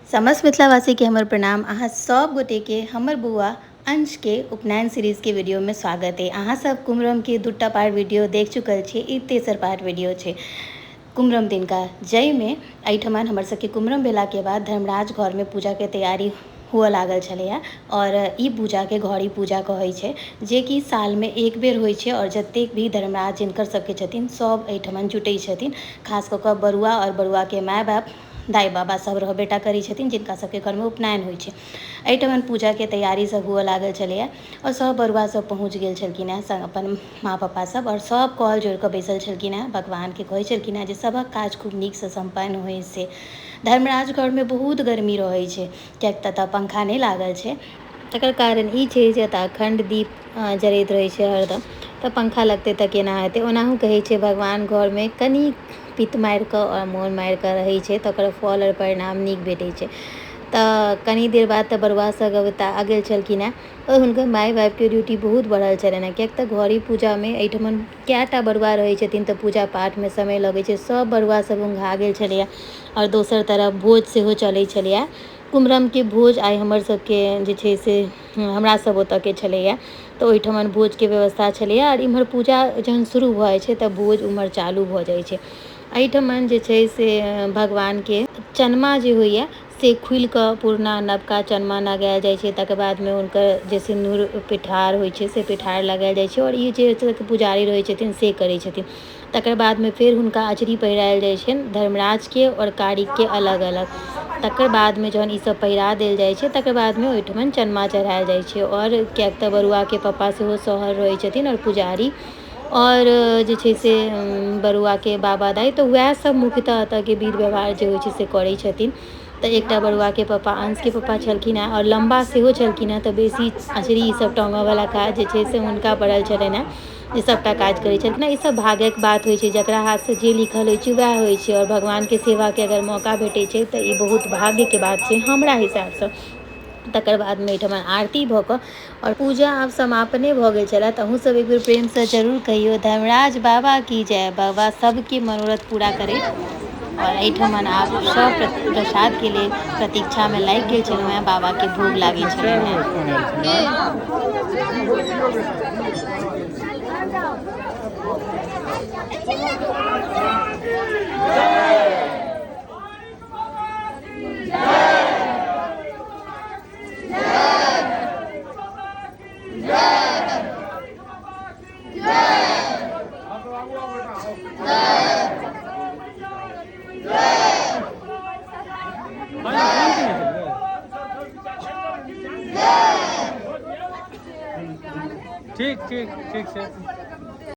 समस्त मिथिलावासीके हमर प्रणाम। अहाँ सब गोटेके हमर बौआ अंशके उपनयन सीरीजके वीडियोमे स्वागत है। अहाँ सब कुमरमके दूटा पार्ट वीडियो देख चुकल छी, ई तेसर पार्ट वीडियो छै कुमरम दिनका, जाहिमे एहिठमन हमर सबके कुमरम भेलाके बाद धर्मराज घरमे पूजाके तैयारी हुअ लागल छलैए। और ई पूजाके घड़ी पूजा कहै छै, जेकि सालमे एक बेर होइ छै। और जतेक भी धर्मराज जिनकर सबके छथिन सब एहिठमन जुटै छथिन, खास कऽ कऽ बरुआ और बरुआके माय बाप दाइ बाबा सब रहबेटा करै छथिन जिनका सबके घरमे उपनयन होइ छै। एहिठमन पूजाके तैयारी सब हुअ लागल छलैए और सब बरुआ सब पहुँच गेल छलखिन हेँ संग अपन माँ पापा सब, और सब कल जोड़ि कऽ बैसल छलखिन हेँ, भगवानके कहै छलखिन हेँ जे सभक काज खूब नीकसँ सम्पन्न होइ। से धर्मराज घरमे बहुत गर्मी रहै छै, किएक तऽ एतऽ पंखा नहि लागल छै। तकर कारण ई छै जे एतऽ अखण्ड दीप जरैत रहै छै हरदम, तऽ पंखा लगतै तऽ केना हेतै। ओनाहु कहै छै भगवान घरमे कनि पित्त मारिकऽ आओर मोन मारिकऽ रहै छै तऽ ओकर फल आओर परिणाम नीक भेटै छै। तऽ कनी देर बाद तऽ बरुआ सब आ गेल छलखिन हेँ और हुनकर माय बापके ड्यूटी बहुत बढ़ल छलनि हेँ, किएक तऽ घड़ी पूजामे एहिठमन कएटा बरुआ रहै छथिन तऽ पूजा पाठमे समय लगै छै। सब बरुआ सब उंघा गेल छलैए। और दोसर तरफ भोज सेहो चलै छलैए। कुमरमके भोज आइ हमर सबके जे छै से हमरा सब ओतऽके छलैए, तऽ ओहिठमन भोजके व्यवस्था छलैए। आओर इम्हर पूजा जहन शुरू भऽ जाइ छै तऽ भोज उम्हर चालू भऽ जाइ छै। एहिठमन जे छै से भगवानके चनमा जे होइए से खुलिकऽ पुरना नवका चनमा लगायल जाइ छै। तकर बादमे हुनकर जे सिन्दूर पिठार होइ छै से पिठार लगायल जाइ छै। और ई जे पुजारी रहै छथिन से करै छथिन। तकर बादमे फेर हुनका अचरी पहिरायल जाइ छनि धर्मराजके आओर कारिकके अलग अलग। तकर बादमे जहन ई सब पहिरा देल जाइ छै तकर बादमे ओहिठमन चनमा चढ़ायल जाइ छै। आओर किएक तऽ बरुआके पप्पा सेहो सहल रहै छथिन और पुजारी और जे छै से बरुआके बाबा दाइ, तऽ वएह सब मुख्यतः एतऽके विध व्यवहार जे होइ छै से करै छथिन। तऽ एकटा बरुआके पप्पा अंशके पप्पा छलखिन हेँ और लम्बा सेहो छलखिन हेँ, तऽ बेसी अचरी ई सब टङ्गऽवला काज जे छै से हुनका पड़ल छलनि हेँ, जे सबटा काज करै छलखिन हेँ। ई सब भाग्यके बात होइ छै, जकरा हाथसँ जे लिखल होइ छै वएह होइ छै। और भगवानके सेवाके अगर मौका भेटै छै तऽ ई बहुत भाग्यके बात छै हमरा हिसाबसँ। तकर बादमे एहिठमन आरती भऽ कऽ और पूजा आब समापने भऽ गेल छलै। तऽ अहूँ सब एक बेर प्रेमसँ जरूर कहियौ धर्मराज बाबा की जय, बाबा सबके मनोरथ पूरा करे। और एहिठमन आब सब प्रसादके लेल प्रतीक्षामे लागि गेल छलहुँ हेँ, बाबाके भोग लागै छलनि हेँ। ठीक ठीक ठीक छै।